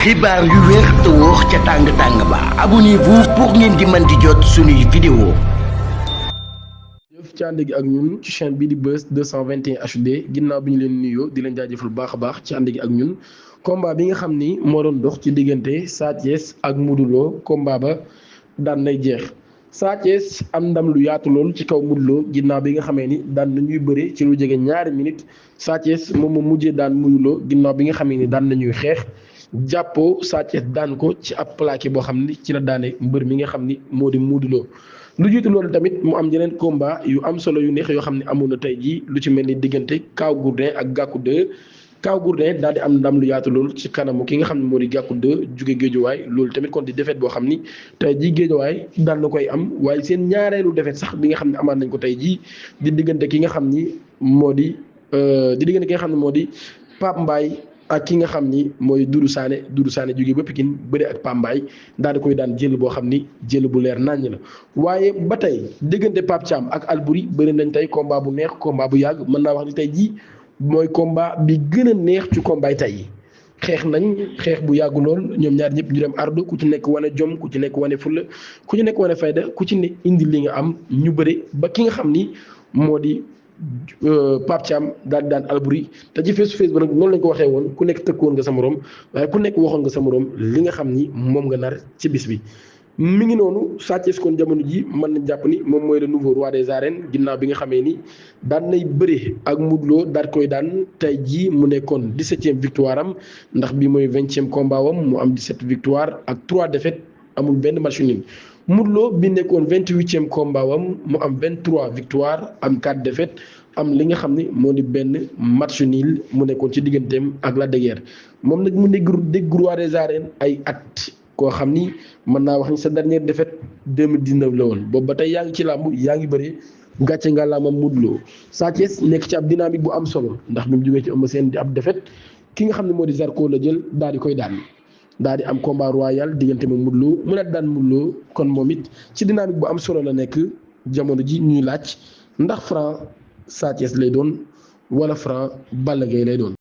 xibaar yu wér te wóor ca tàng-tàng ba abonnez-vous pour ngeen di mën di jot suñuy vidéo. jëf ci ànd gi ak ñun ci chaîne bii di Buzz 221 HD ginnaaw bi ñu leen nuyoo di leen jaajëfal bu baax a baax ci ànd gi ak ñun combat bi nga xam ni moo doon dox ci diggante Sa Thiès ak Modou Lo combat ba daan nay jeex Sa Thiès am ndam lu yaatu lool ci kaw Modou Lo ginnaaw bi nga xamee ni daan nañuy bëre ci lu jege ñaari minutes Sa Thiès moom moo mujjee daan Modou Lo ginnaaw bi nga xamee ni daan nañuy xeex. jàppoo Sa Thiès daan ko ci ab plaqué boo xam ni ci la daane mbër mi nga xam ni moo di Modou Lo lu jiitu loolu tamit mu am yeneen combat yu am solo yu neex yoo xam ne amoon na tey jii lu ci mel ni diggante Kaw Gourdin ak Gackou 2 Kaw Gourdin daal di am ndam lu yaatu loolu ci kanamu ki nga xam ne moo di Gackou 2 jóge Géejawaay loolu tamit kon di défaite boo xam ni tey jii Géejawaay daal na koy am waaye seen ñaareelu défaite sax bi nga xam ne amaat nañ ko tey jii di diggante ki nga xam ni moo di diggante ki nga xam ne moo di Pape Mbaye ak ki nga xam ni mooy Doudou Sané jógee ba Pikine bëre ak Pambaay daal di koy daan jël boo xam ni jël bu leer naññ la waaye ba tey diggante Pape Thiam ak Albouri bëri nañ tey combat bu neex combat bu yàgg mën naa wax ni tey jii mooy combat bi gën a neex ci combat yi tey yi xeex nañ xeex bu yàggu lool ñoom ñaar ñëpp ñu dem ardo ku ci nekk wane jom ku ci nekk wane fulla ku ci nekk wane fayda ku ci ne indi li nga am ñu bëre ba ki nga xam ni moo di Pape Thiam daal di daan Albouri te ci face to face ba nag noonu lañ ko waxee woon ku nekk tëkkoon nga sa morom waaye ku nekk waxoon nga sa morom li nga xam ni moom nga nar ci bis bi. mi ngi noonu Sa Thiès kon jamono ji mën nañ jàpp ni moom mooy le nouveau roi des arènes ginnaaw bi nga xamee ni daan nay bëre ak Modou Lo daal koy daan tey jii mu nekkoon 17e victoire am ndax bi mooy 20e combat wam mu am 17 victoire ak 3 défaites amul benn match nul. Modou Lo bi nekkoon 28e combat wam mu am 23 victoire am 4 défaites am li nga xam ni moo di benn match nul mu nekkoon ci digganteem ak Lac de Guiers moom nag mu dégg roi des arènes ay at koo xam ni mën naa wax ni sa dernière défaite 2019 la woon boobu ba tey yaa ngi ci làmb yaa ngi bëri gàcce nga làmbam Modou Lo Sa Thiès nekk ci ab dynamique bu am solo ndax bi mu jógee ci Eumeu Sène di ab défaite ki nga xam ne moo di Zarko la jël daal di koy daan. daal di am combat royal diggante moom Modou Lo mu ne daan Modou Lo kon moom it ci dynamique bu am solo la nekk jamono ji ñuy laaj ndax Franc Sa Thiès lay doon wala Franc Balla Gaye lay doon.